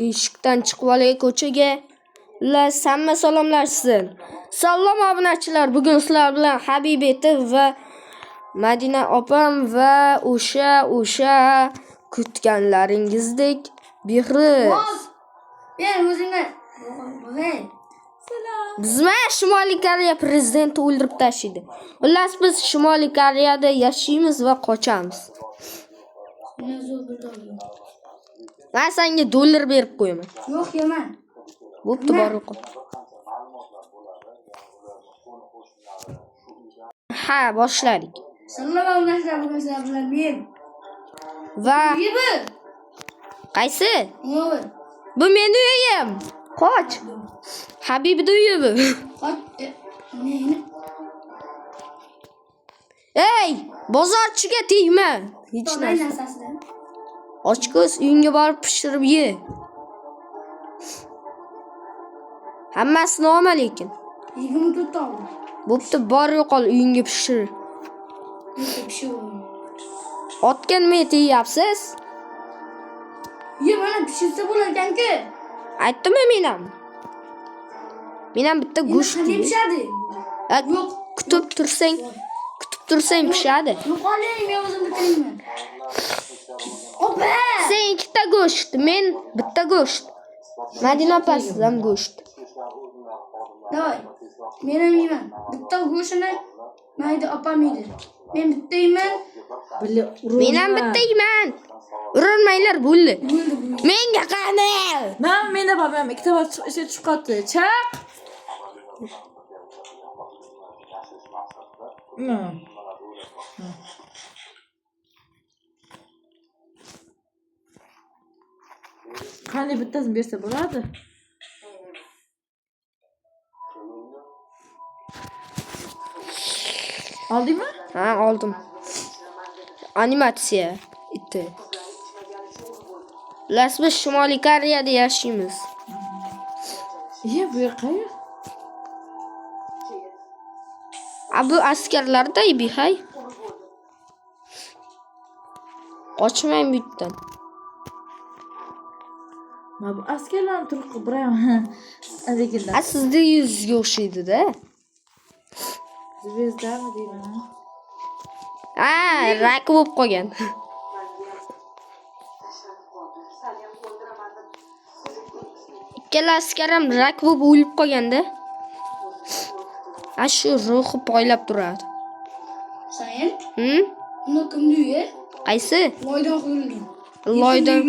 Eshikdan chiqib olay ko'chaga. Ular hamma salomlashsin. Salom obunachilar. Bugun sizlar bilan Habibeti va Madina opam va o'sha kutganlaringizdek Behruz. Men o'zimga Bizmi Shimoliy Koreya prezidenti o'ldirib tashlaydi. Xullas biz Shimoliy Koreyada yashaymiz va qochamiz. Men senga dollar berib qo'yaman. Yo'q, yeman. Bo'pti, bor o'qi. Ha, boshladik. Salom obunachilar, bugun sizlar bilan men. Va Yebi. qaysi? Yo'q. Bu meni uyim. Qoch. Habibni uyi bu. Qoch. Ne? Ey, bozorchiga tegma. Hech narsa. Narsasini. Ochko'z uyingga borib pishirib ye. Hammasini olma lekin. 24 ta oldim. Bo'pti, bor yo'qol uyingga pishir. Pishir. Otga nima teyapsiz? Ye, mana pishirsa bo'lar ekan-ku. Aytdimmi men ham? Men ham bitta go'sht Qanday pishadi? Yo'q, kutib tursang, kutib tursang pishadi. Yo'qoling, men o'zim bitirayman. Opa! Sen ikkita go'sht, men bitta go'sht. Madina opa siz ham go'sht. Davay. Men ham yeyman. Bitta go'shtini mayda opam yeydi. Men bitta yeyman. Men ham bitta yeyman. Urinmanglar, bo'ldi. Menga qani? Men menda bor, men ikkita bor ishga tushib qoldi. Chaq. Qani bittasini bersa bo'ladi? Oldingmi? Ha, oldim. Animatsiya iti. Xullas biz Shimoliy Koreyada yashaymiz. Iya, bu yer qayer? A bu askarlarda bihay. Qochmang bu yerdan. Mana bu askarlarni turqi bir ham lekin A sizni yuzingizga o'xshaydi-da. Zvezdami deyman. Ha, rak bo'lib qolgan. Ikkala askar ham rak bo'lib o'lib qolganda. A shu ruhi poylab turadi. Sen? Hm? Uni kimni uyi? Qaysi? Loydan quyilgan. Loydan.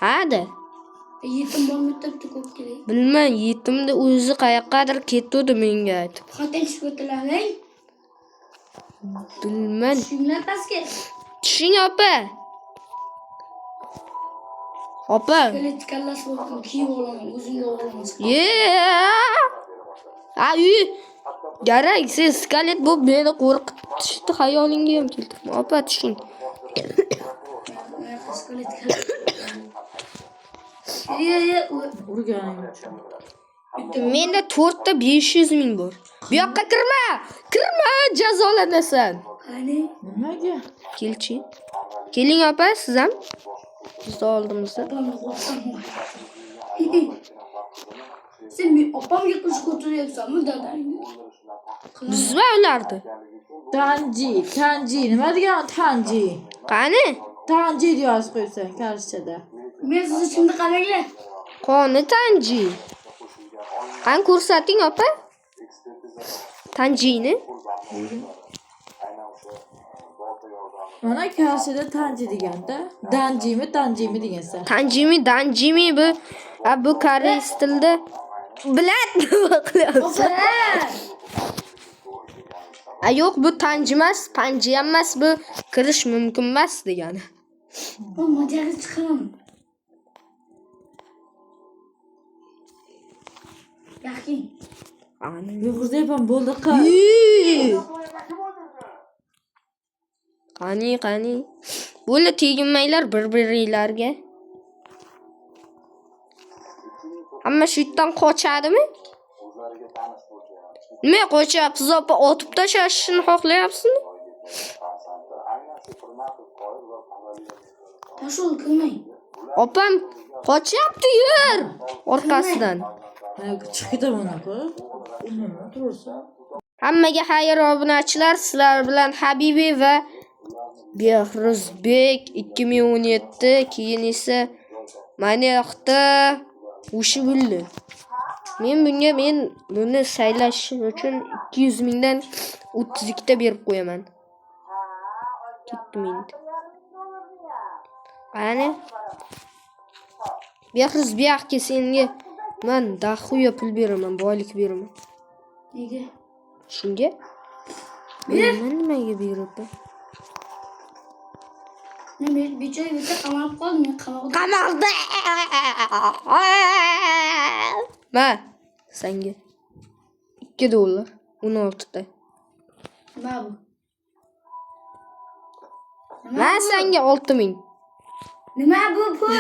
Ha-da. Yetim bormi bitta ko'p kerak. Bilmay, yetimni o'zi qayoqqadir ketdi menga aytib. Xatang tushib ketdilar. Bilmay. Tushinglar pastga. Tushing opa. Opa. Skelet kallasi bo'lib kiyib olaman, o'zimga olaman. Ye. A uy. Garak, sen skelet bo'lib meni qo'rqitishni xayolingga ham keltirma. Opa, tushing. Skelet kallasi. Ye, ye, Urganing uchun. Menda 4 ta 500 ming bor. Bu yoqqa kirma. Kirma, jazolanasan. Qani? Nimaga? Kelchi. Keling opa, siz ham. Bizni oldimizda. Opamni qo'rqaman. Sen men opamga qish ko'taryapsanmi dadangni? Buzma ularni. Tanji, tanji, nima degan tanji? Qani? Tanji deb yozib qo'yibsan karischada. Men sizni shunda qaranglar. Qoni Tanji. Qani ko'rsating opa? Tanjini. Mana karischada tanji deganda, danjimi, tanjimi degansan. Tanjimi, danjimi bu. A bu koreys tilida bilat nima qilyapsan? Opa! A yo'q, bu tanji emas, panji ham emas, bu kirish mumkin emas degani. Bu mojaga chiqaman. Yaqin. Ani. Yo'q, bo'ldi qil. Qani, qani. Bo'ldi, teginmanglar bir-biringlarga. Hamma shu yerdan qochadimi? Nima qochyapsiz opa? Otib tashlashni xohlayapsizmi? Pashol kirmang. Opam qochyapti, yur. Orqasidan. Ha, chiqib ketaman aka. Umuman tursa. Hammaga xayr obunachilar, sizlar bilan Habibi va Behruzbek 2017, keyin esa mana yoqda o'sha bo'ldi. Men bunga, men buni saylash uchun 200 mingdan 32 ta berib qo'yaman. Ketdim endi. Qani? Behruz, bu yoqqa senga man дохуя pul beraman, boylik beraman. Nega? Shunga? Bilmayman nimaga beribdi. Men bechora bitta qamalib qoldim. Men qamoqda. Qamoqda. Ma, senga 2 dollar 16 ta. Nima bu? Nima Ma bu? senga 6000. Nima bu pul?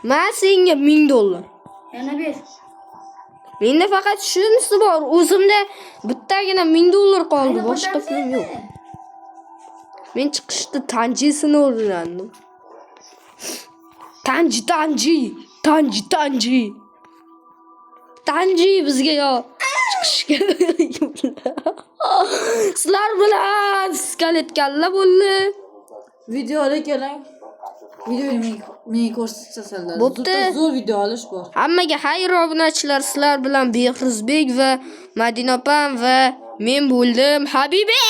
Ma senga 1000 dollar. Yana ber. Menda faqat shunisi bor. O'zimda bittagina 1000 dollar qoldi, Qayerda boshqa qo'yamiz pulim yo'q. endi? Men chiqishda tanjisini o'rgandim. Tanji, tanji, tanji, tanji. Tanji bizga yo chiqishga. Sizlar bilan skelet kalla bo'ldi. Video ola keling. Videoni menga ko'rsatasanlar. Bo'pti. Zo'r video olish bor. Hammaga xayr obunachilar, sizlar bilan Behruzbek va Madina opam va men bo'ldim Habibi.